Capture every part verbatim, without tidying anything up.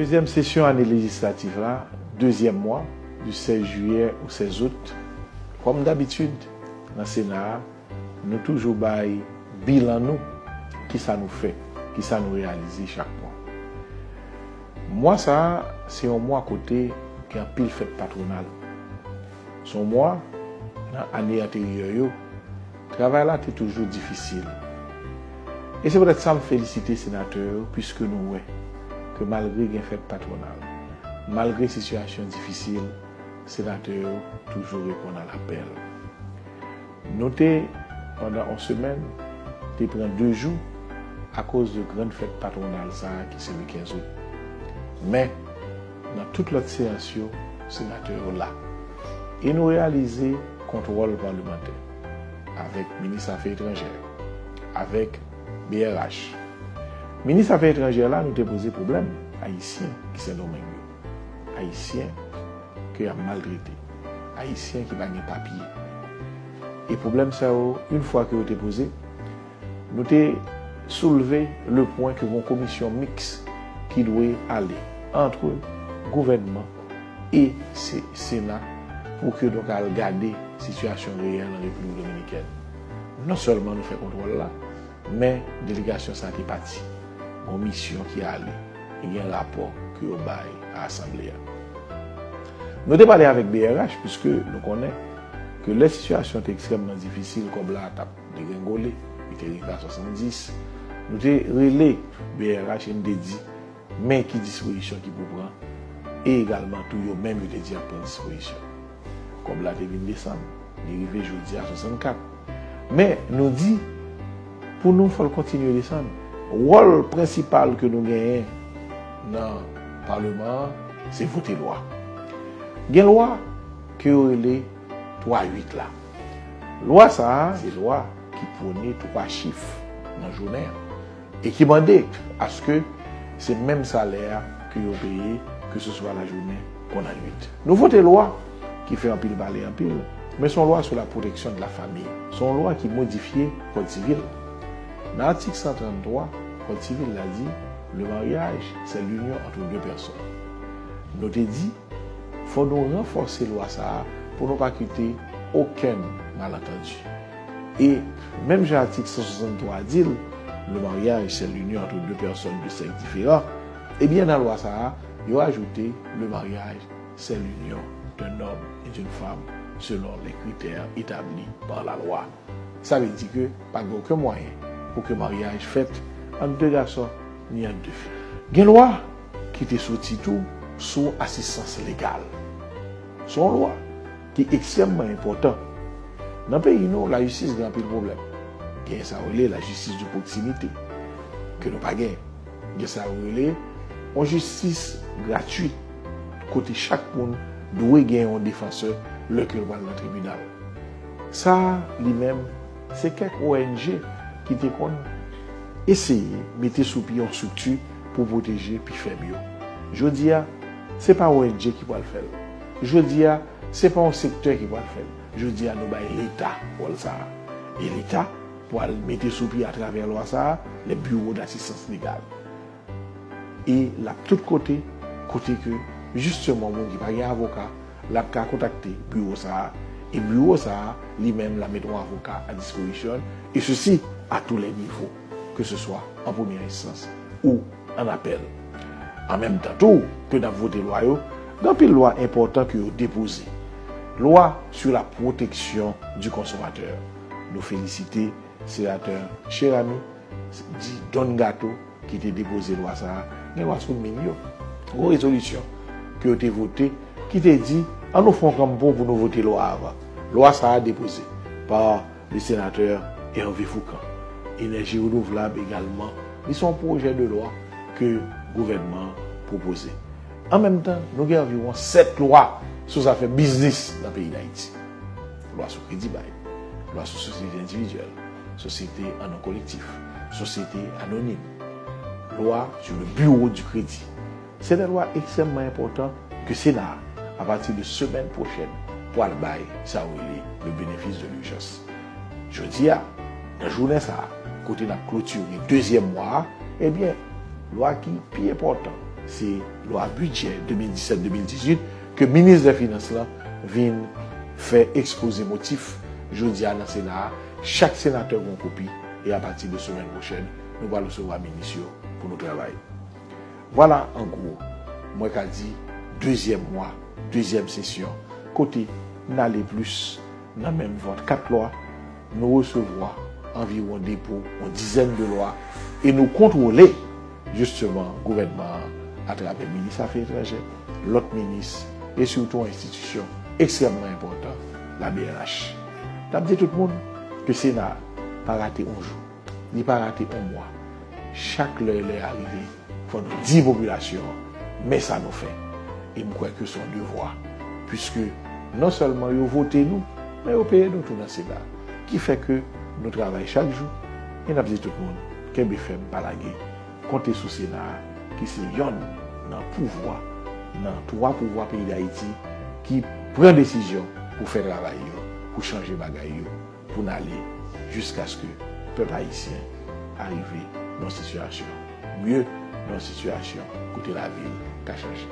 Dezyèm sesyon ane lejislatif la, dezyèm mwa, di sèz jiyè ou sèz out, kòm dabitid, nan Sena a, nou toujou bay bilan nou, kisa nou fè, kisa nou reyalize chak mwa. Mwa sa a, se yon mwa kote gen anpil fèt patwonal. Se yon mwa, nan ane anteryè yo, travay la te toujou difisil. E se poutèt sa m felisite senatè yo, piske nou wè ke malgre gen fèt patwonal, malgre sitiyasyon difisil, senatè yo toujou reponn a lapèl. Nou te, pandan yon semèn, te pran de jou akoz de grann fèt patwonal sa a ki se le kenz out. Men, nan tout lòt seyans yo, senatè yo la. E nou reyalize kontwòl palmantè avèk minis afè etranjè, avèk B R H. Minis afè etranjè la, nou te poze pwoblèm ayisyen ki Sendomeng yo. Ayisyen ke y ap maltrete, ayisyen ki pa gen papye. E pwoblèm sa yo, yon fwa ke yo te poze, nou te soulve le pwen ke gon komisyon miks ki dwe ale ant gouvènman e se-, Sena pou ke nou ka al gade sitiyasyon reyèl an Repiblik Dominikèn. Non sèlman nou fè kontwòl la, men delegasyon sa te pati. Gon misyon ki ale, e gen rapò ke yo bay a Asanble a. Nou te pale avèk B R H, piske nou konnen ke lè sitiyasyon te ekstrèmman difisil, kòb la t ap degrengole, li te rive a swasanndis, nou te rele B R H e n te di, men ki dispozisyon ki pou pran, e egalman tou yo menm yo te di y ap pran dispozisyon. Kòb la te vin desann, li rive jodi a swasannkat. Men, nou di, pou nou, fò l kontinye desann. Wòl prensipal ke nou genyen nan Palman an, se vote lwa. Gen lwa ke yo rele twa uit la. Lwa sa a, se lwa ki pwone twa chif nan jounen an. E ki mande aske se menm salè a ke yo peye, ke se swa lajounen kon lannwit. Nou vote lwa ki fè anpil pale anpil, men se yon lwa sou la protection de la famille. Se yon lwa ki modifye Kòd sivil. Nan atik san tranntwa, Kòd sivil la di, le mariage, c'est l'union entre deux personnes. Nou te di, fò nou ranfòse lwa sa a pou nou pa kite okenn malantandi. E menm jan atik san swasanntwa di l, le mariage, c'est l'union entre deux personnes de sexe différent, ebyen, nan lwa sa a, yo ajoute, le mariage, c'est l'union d'un homme et d'une femme selon les critères établis par la loi. Sa vle di ke pa gen okenn mwayen pou ke maryaj fèt ant de gason ni ant de fi. Gen lwa ki te soti tou sou asistans legal. Se yon lwa ki ekstrèmman enpòtan. Nan peyi nou, lajistis gen anpil pwoblèm. Gen sa yo rele lajistis de pwoksimite, ke nou pa gen. Gen sa yo rele yon jistis gratwit, kote chak moun dwe gen yon defansè lè ke l pral nan tribinal. Sa a, li menm, se kèk O N G ki te konn eseye mete sou pye yon estrikti pou pwoteje pi fèb yo. Jodi a, se pa O N G ki pral fè l. Jodi a, se pa yon sektè ki pral fè l. Jodi a, nou bay Leta wòl sa a. E Leta pral mete sou pye, atravè lwa sa a, les bureaux d'assistance légale. E l ap tout kote, kote ke, jisteman, moun ki pa gen avoka, l ap ka kontakte biwo sa a, e biwo sa a, li menm, l ap mete yon avoka a dispozisyon l, e sesi a tou lè nivo, ke se swa an premyè enstans ou an apèl. An menm tan tou ke n ap vote lwa yo, gen anpil lwa enpòtan ke yo depoze. Lwa sur la protection du consommateur. Nou felisite senatè Cheramy, di Don Gato, ki te depoze lwa sa a, gen lwa sou min yo. Gon rezolisyon ke yo te vote ki te di, ann nou fè yon kanmpo pou nou vote lwa a avan. Lwa sa a depoze pa le senatè Hervé Fourcand. Enèji renouvlab egalman, li se yon pwojè de lwa ke gouvènman an pwopoze. An menm tan, nou gen anviwon sèt lwa sou zafè biznis nan peyi Dayiti. Lwa sou kredi bay, lwa sou sosyete endividyèl, sosyete an non kolektif, sosyete anonim, lwa sur le bureau du crédit. Se de lwa ekstrèmman enpòtan ke Sena a, apati de semèn pwochèn, pral bay sa yo rele le bénéfice de l'urgence. Jodi a, nan jounen sa a, kote n ap klotire dezyèm mwa a, ebyen, lwa ki pi enpòtan se lwa bidjè de mil disèt de mil dizuit ke minis dè finans lan vin fè ekspoze motif jodi a nan Sena a. Chak senatè gen yon kopi e apati de semèn pwochèn, nou pral resevwa minis yo pou nou travay. Vwala, an gwo, mwen ka di dezyèm mwa, dezyèm sesyon, kote n ale plis nan menm vant kat lwa, nou resevwa anviwon depo yon dizèn de lwa e nou kontwole jisteman gouvènman an atravè minis afè etranjè, lòt minis e sitou yon enstitisyon ekstrèmman enpòtan, la B N H. N ap di tout moun ke Sena a pa rate yon jou, li pa rate yon mwa. Chak lè lè a rive, fò nou di popilasyon an, men sa nou fè. E m kwè ke se yon devwa, piske non sèlman yo vote nou, men yo peye nou tou nan Sena. Ki fè ke nou travay chak jou, e n ap di tout moun, kenbe fèm, pa lage. Konte sou Sena a, ki se yonn nan pouvwa, nan twa pouvwa peyi Dayiti, ki pran desizyon pou fè travay yo, pou chanje bagay yo, pou n ale jiskaske pèp ayisyen arive nan yon sitiyasyon mye, nan yon sitiyasyon kote lavi l ka chanje.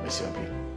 Mèsi anpil.